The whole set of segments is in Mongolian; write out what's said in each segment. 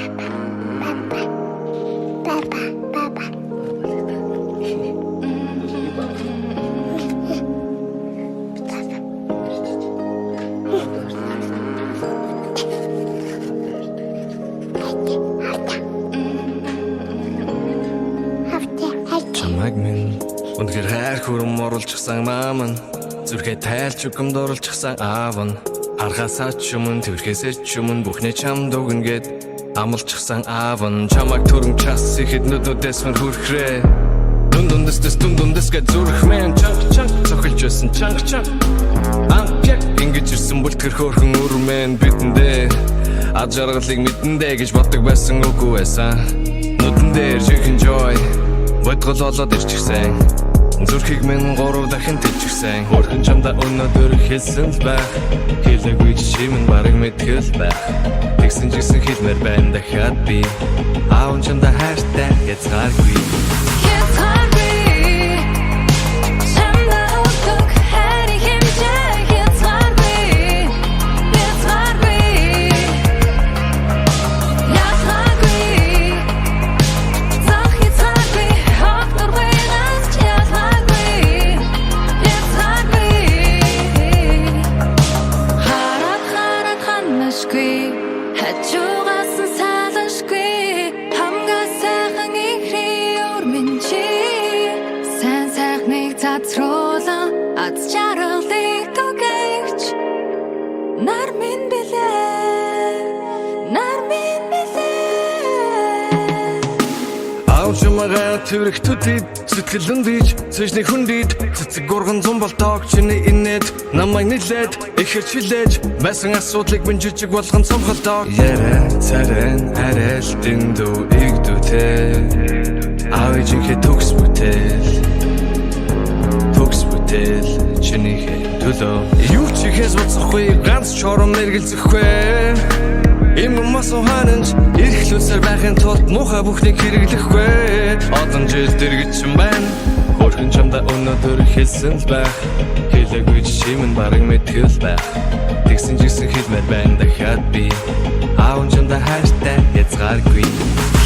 Папа, папа. Чамайг минь үнэхээр хайр хүрэн оруулчихсан маам нь, зүрхээ тайлч үгэмд оруулчихсан аав нь, харахаасаа ч өмнө, тэрхээсээ ч өмнө бүхнээ чамд өгнө гэд амлчихсан аав нь. Чамайг төрөн час ихэд нүднүүдээс мань хүрхрээ дүн дүндэс дүн дүндэс гэж зүрх мэн чанга чанга цохилж байсан, чанга чанга. Анх яг ингэж ирсэн бүлтгэр хөөрхөн өрмэн бидэндээ ад жаргалыг мэдэндээ гэж боддог байсан, үгүй байсан. Нүдэн дээр жинхэнэ joy бодгол болоод ирчихсэн. Зүрхийг минь гурав дахин тэлчихсэн. Хөөрхөн, чамдаа өнөөдөр хэлсэн л байх. Хэлээгүй чи минь бараг мэдхэл байх. Тэгсэн ч гэсэн хэлмээр байна дахиад би. Аав нь чамдаа хайртай, хязгааргүй. Хязгааргүй. Чамдаа өгөх хайрын хэмжээ хязгааргүй. Хязгааргүй. Ялгаагүй. Зах хязгааргүй. Хог дургуйгаас ч ялгаагүй. Хязгааргүй. Хараад хараад ханашгүй. Хажуугаас нь салашгүй. Хамгаа сайхан ихрийн өр минь чи. Сайн сайхныг цацруулан аз жаргалыг түгээгч нар минь билээ. Нар минь билээ. Аав чамайгаа тэрэх төдийд сэтгэлэн дийж цэжний хүндийд цэцэг гурган зун болтоог чиний инээд намайг нилээд ихэр чилээж байсан асуудлыг минь жижиг болгон цомхолдоо. Яриа царайн арай л дэндүү игдүүтэй. Аав ээжийнхээ төгс бүтээл, төгс бүтээл чинийхээ төлөө юу ч ихээс буцахгүй, ганц чором мэргэлзэхгүй. Им масан хананч эрхлүүлсээр байхын тулд муухай бүхнийг хэрэглэхгүй. Олон жил дэргэдсэн байна. Хөөрхөн, чамдаа өнөөдөр хэлсэн л байх. Хэлээгүй чи минь бараг мэдхэл байх. Тэгсэн ч гэсэн хэлмээр байна дахиад би. Аав нь чамдаа хайртай, хязгааргүй.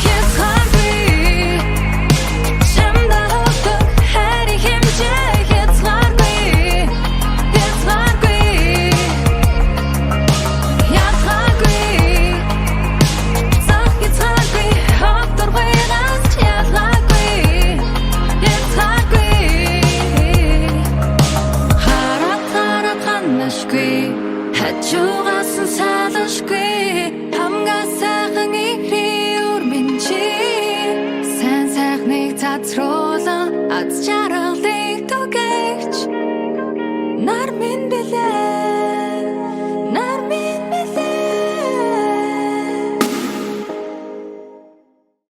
Хязгааргүй. Чамдаа өгөх хайрын хэмжээ хязгааргүй. Хязгааргүй. Ялгаагүй. Зах хязгааргүй. Хог дургуйгаас ч ялгаагүй. Хязгааргүй. Хараад хараад ханашгүй. Хажуугаас нь салашгүй. Хамгаа сайхан ихрийн өр минь чи. Сайн сайхныг цацруулан аз жаргалыг түгээгч нар минь билээ.